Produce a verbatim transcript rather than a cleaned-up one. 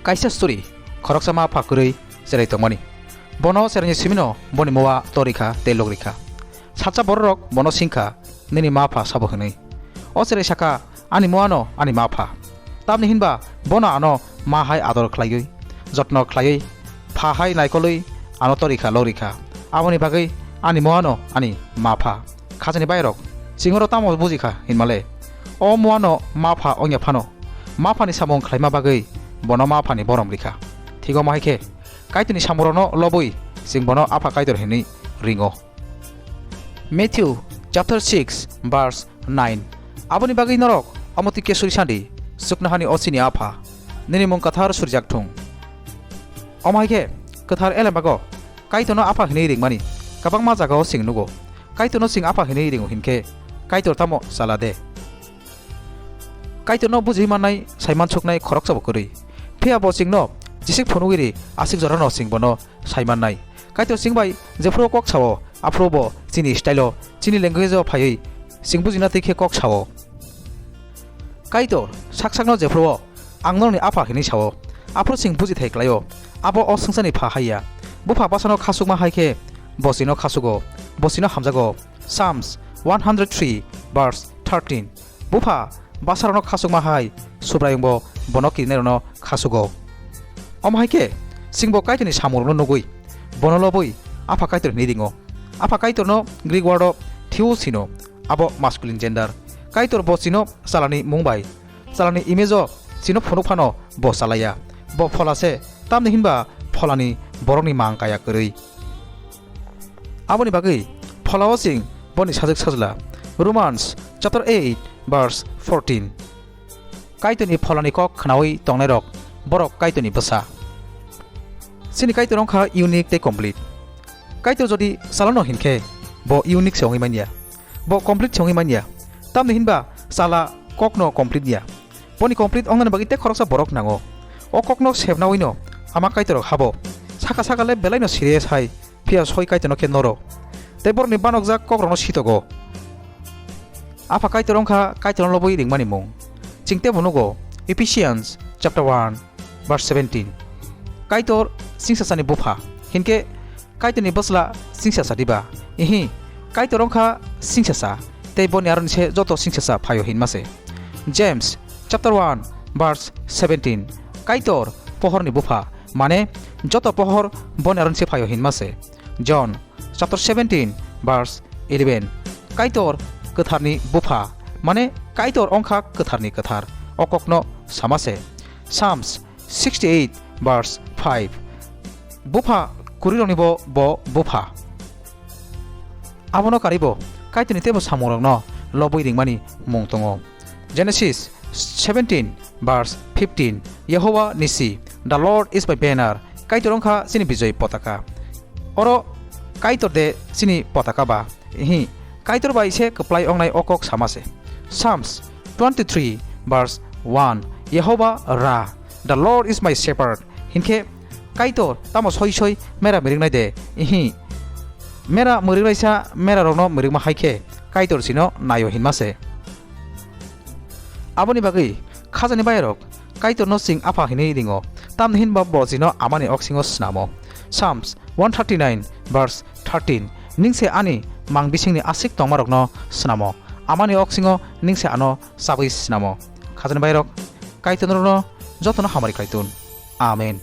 Kaisa story, khoroksa ma pha kwrwi cherai tongmani. Bono cheraini simino boni moa torikha tei logrikha. Salsa bororok bono singkha, "Nini ma pha sabo?" hwnwi. O cherai sakha, "Ani moano ani ma pha." Tamni hinba bono ano ma hai ador khlaiwi, jotno khlaiwi, pha hai naikolwi ano torikha logrikha. Aboni bagwi ani moano ani ma pha. Khajani bairok, chwng oro tamo bujikha hinmale? O moano ma pha wngya phano, ma phani samung khlaima bagwi bono ma phani borom rikha. Thik omo hai khe, Kaitorni samungrokno lobwi chwng bono Apha Kaitor hinwi ringo. Matthew chapter six verse nine. Aboni bagwi norok omo twi kesuri sandi, "Chuknohani o chini Apha, nini mung kwthar surijak thung." Omo hai khe kwthar elembago Kaitorno Apha hinwi ringmani kwbangma jagao chwng nugo. Kaitorno chwng Apha hinwi ringo hinkhe Kaitor tamo chala de? Kaitorno bujiwi mannai, saimansuknai khoroksabo kwrwi. Phiya bo chwngno jisik phunugwi ri, aswk jorano chwng bono saimannai. Kaitor chwng bai jephuru kok sao, aphuru bo chini style-o, chini language-o phaiwi chwng bujina twi khe kok sao. Kaitor sak sakno jephuru-o, "Ang norokni Apha," hinwi sao, aphuru chwng bujithai khlaio, abo o swngcharni pha hai ya. Bupha bwsano khasukma hai khe bo chwngno khasugo, bo chwngno hamjago. Psalms one hundred three verse thirteen. Bupha bwsarokno khasukma hai Subraiyungbo bono kirinairokno khasugo. Omo hai khe chwngbo Kaitorni samungrokno nugwi bono lobwi Apha Kaitor hinwi ringo. Apha Kaitorno Greek word-o Theos hino, abo masculine gender. Kaitor bo chwngno chalani mung bai, chalani image-o chwngno phunuk phano bo chala ya. Bo phola se, tamni hinba pholani borokni mang kaya kwrwi. Aboni bagwi pholao chwng boni sajwk sajla. Romans chapter eight verse fourteen. Kaitorni pholani kok khnaui tongnairok borok Kaitorni bwsa. Chini Kaitor wngkha unique tei complete. Kaitor jodi chalano hinkhe bo unique se wngwi manya, bo complete se wngwi manya. Tamni hinba chala kokno complete ya. Boni complete wngnani bagwi tei khoroksa borok nango. O kokno sebnaui no Ama Kaitor rok habo. Saka saka le belai no serious hai, phiya soi Kaitor no khe noro. Tei borok ni banokjak kok rok no sitogo. Apha Kaitor wngkha Kaitor no lobwi ringmani mung. Chwng tebo nugo Ephesians chapter one verse seventeen. Kaitor singsasani bupha, hinkhe Kaitorni bwsla singsasa diba? Ihi, Kaitor wngkha singsasa, tei boni aroni se joto singsasa phaio hinma se. James chapter one verse seventeen. Kaitor pohorni bupha, mane joto pohor boni aroni se phaio hinma se. John chapter seventeen verse eleven. Kaitor kwtharni bupha, mane Kaitor wngkha kwtharni kwthar, o kokno sama se. Psalms sixty-eight verse five. Bupha kwrwirokni bo, bo bupha. Abono karwibo Kaitorni teibo samungrokno lobwi ringmani mung tongo. Genesis seventeen verse fifteen. Yehovah Nissi, the Lord is my banner. Kaitor wngkha chini bijoi potaka. Oro Kaitor de chini potaka ba? Hi, Kaitor bai se kwplai wngnai o kok sama se. Psalms twenty-three verse one. Yehovah Ra, the Lord is my shepherd. Hinkhe Kaitor tamo soi soi mera miringnai de? Ihi, mera miringnaisa mera rokno miringma hai khe Kaitor chino naio hinma se. Aboni bagwi khajani bayarok Kaitorno chwng Apha hinwi ringo, tamni hinba bo chino Amani oksingo snamo. Psalms one thirty-nine verse thirteen. Ning se ani mang bisingni aswk tongmarokno snamo, Amani oksingo ning se ano chabwi snamo. Khajani bayarok, Kaitor norokno jotono hamari khlai tun. Amen.